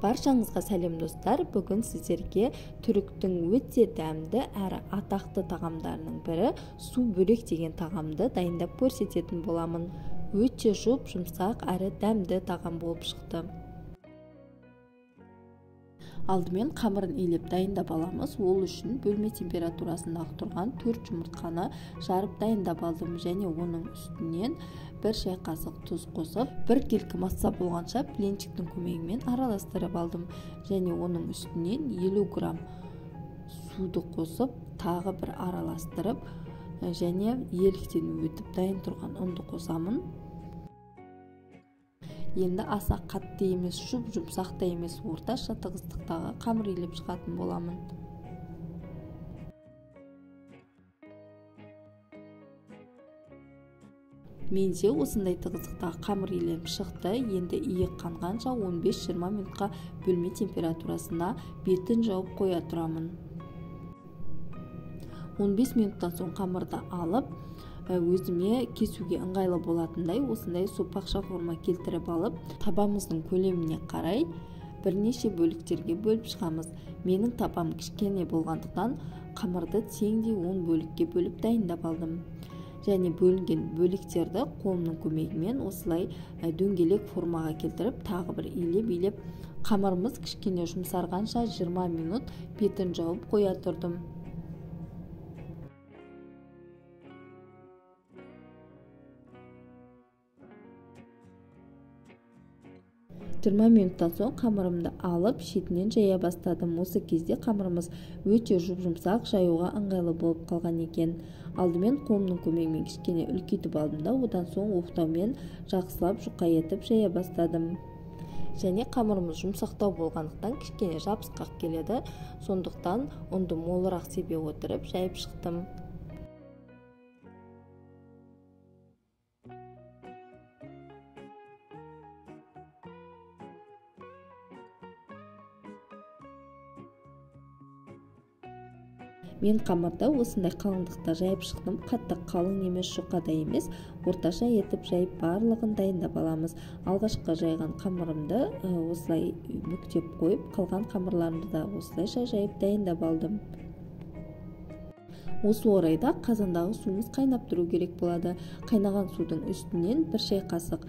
Баршаңызға сәлем достар. Бүгін сіздерге түріктің өте дәмді әрі атақты тағамдарының бірі су бөрек деген тағамды дайындап көрсететін боламын. Өте жұп-жұмсақ әрі дәмді тағам болып шықты. Алдымен қамырын илеп дайындап аламыз. Ол үшін бөлме температурасындағы тұрған 4 жұмыртқаны жарып дайындап алдым және оның үстінен 1 шай қасық тұз қосып, бір келкі масса болғанша блинчиктің көмегімен араластырып алдым және оның үстінен 50 грамм суды қосып, тағы бір араластырып және еліктен өтіп дайын тұрған ұнды қосамын. Енді аса қатты емес, жұп-жұмсақ та емес, орташа тығыздықтағы қамыр илеп шығатын боламын. Менде осындай тығыздықтағы қамыр иленіп шықты. Енді иек қанғанша 15-20 минутқа бөлме температурасына бетін жауып қоя тұрамын. 15 минуттан соң қамырды алып, өзіме кесуге ыңғайлы болатындай осындай сопақша форма келтіріп алып, табамыздың көлеміне қарай бірнеше бөліктерге бөліп шығамыз. Менің табам кішкене болғандықтан қамырды теңдей 10 бөлікке бөліп дайындап алдым. Және бөлінген бөліктерді қолымның көмегімен осылай дөңгелек формаға келтіріп, тағы бір илеп-илеп қамырымыз кішкене жұмсарғанша 20 минут бетін жауып қоя тұрдым. 20 минуттан соң қамырымды алып, шетінен жая бастадым. Осы кезде қамырымыз өте жұп-жұмсақ, жаюға ыңғайлы болып қалған екен. Алдымен қолымның көмегімен кішкене үлкейтіп алдым да, одан соң оқтаумен жақсылап жұқа етіп жая бастадым. Және қамырымыз жұмсақтау болғандықтан кішкене жабысқақ келеді, сондықтан ұнды молырақ себе отырып жайып шықтым. Мен қамырды осындай қалыңдықта жайып шықтым. Қатты қалың емес, жұқа да емес, орташа етіп жайып барлығын дайындап аламыз. Алғашқы жайған қамырымды осылай бүктеп қойып, қалған қамырларымды да осылайша жайып дайындап алдым. Осы орайда қазандағы суымыз қайнап тұру керек болады. Қайнаған судың үстінен 1 шай қасық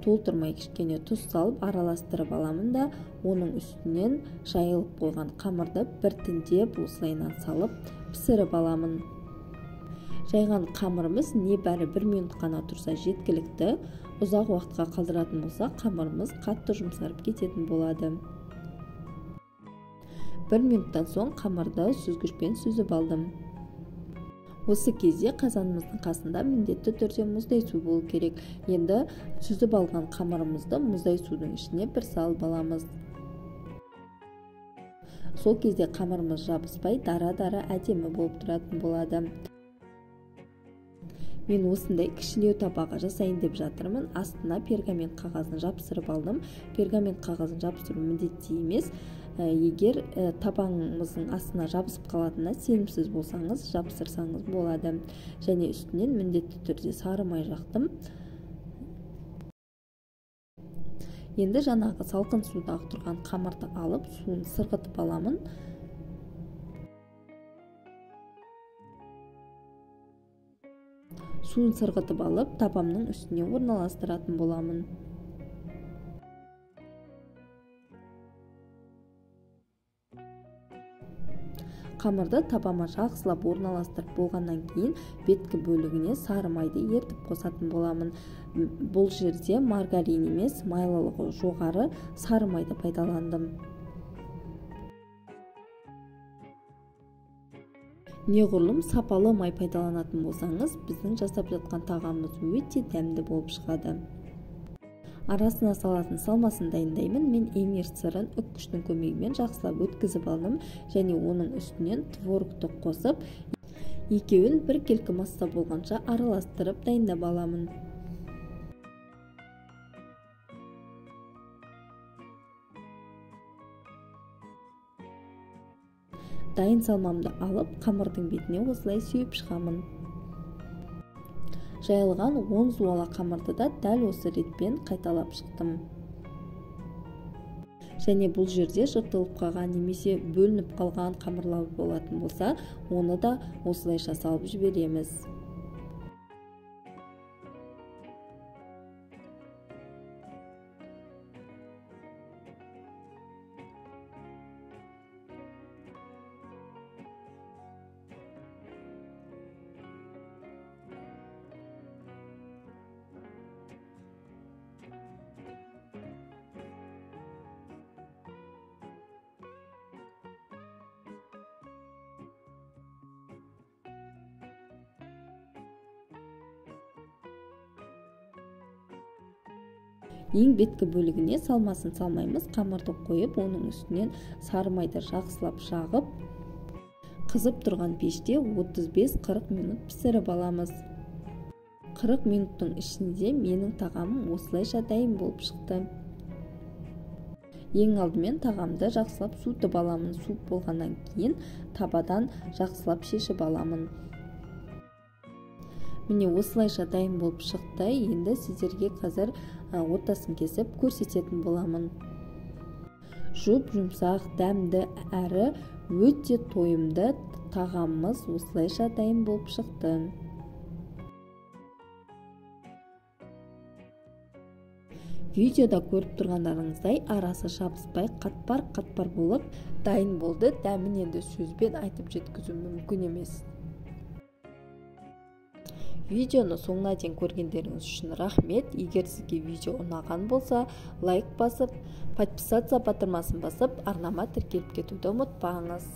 толтырмай кішкене тұз салып араластырып аламын да, оның үстінен жайылып қойған қамырды біртіндеп осылайынан салып пісіріп аламын. Жайған қамырымыз небәрі 1 минут қана тұрса жеткілікті. Ұзақ уақытқа қалдыратын болса, қамырымыз қатты жұмсарып кететін болады. 1 минуттан соң қамырды сүзгішпен сүзіп алдым. Осы кезде қазанымыздың қасында міндетті түрде мұздай су болу керек. Енді сүзіп алған қамырымызды мұздай судың ішіне бір салып аламыз. Сол кезде қамырымыз жабыспай, дара-дара әдемі болып тұратын болады. Мен осындай кішілеу табаға жасайын деп жатырмын. Астына пергамент қағазын жапсырып алдым. Пергамент қағазын жапсыру міндетті емес. Егер табаңымыздың астына жабысып қалатынына сенімсіз болсаңыз, жапсырсаңыз болады. Және үстінен міндетті түрде сары май жақтым. Енді жаңағы салқын судағы тұрған қамырды алып, суын сырғытып аламын. Суын сырғытып алып, табамның үстіне орналастыратын боламын. Қамырды табама жақсылап орналастырып болғаннан кейін беткі бөлігіне сары майды ертіп қосатын боламын. Бұл жерде маргарин емес, майлылығы жоғары сары майды пайдаландым. Неғұрлым сапалы май пайдаланатын болсаңыз, біздің жасап жатқан тағамымыз өте дәмді болып шығады. Арасына салатын салмасын дайындаймын. Мен эмир сырын үккіштің көмегімен жақсылап өткізіп алдым және оның үстінен творогты қосып, екеуін бір келкі масса болғанша араластырып дайындап аламын. Дайын салмамды алып, қамырдың бетіне осылай сүйіп шығамын. Жайылған 10 зуала қамырды да дәл осы ретпен қайталап шықтым. Және бұл жерде жыртылып қалған немесе бөлініп қалған қамырлар болатын болса, оны да осылайша салып жібереміз. Ең беткі бөлігіне салмасын салмаймыз, қамырды қойып, оның үстінен сары майды жақсылап жағып, қызып тұрған пеште 35-40 минут пісіріп аламыз. 40 минуттың ішінде менің тағамым осылайша дайын болып шықты. Ең алдымен тағамды жақсылап суытып аламын. Суып болғаннан кейін табадан жақсылап шешіп аламын. Міне осылайша дайын болып шықты. Енді сіздерге қазір ортасын кесіп көрсететін боламын. Жұп-жұмсақ, дәмді әрі өте тойымды тағамымыз осылайша дайын болып шықты. Видеода көріп тұрғандарыңыздай арасы жабыспай қатпар-қатпар болып дайын болды. Дәмін енді сөзбен айтып жеткізу мүмкін емес. Видеоны соңына дейін көргендеріңіз үшін рахмет. Егер сізге видео ұнаған болса, лайк басып, подписаться батырмасын басып, арнама тіркеліп кетуді ұмытпаңыз.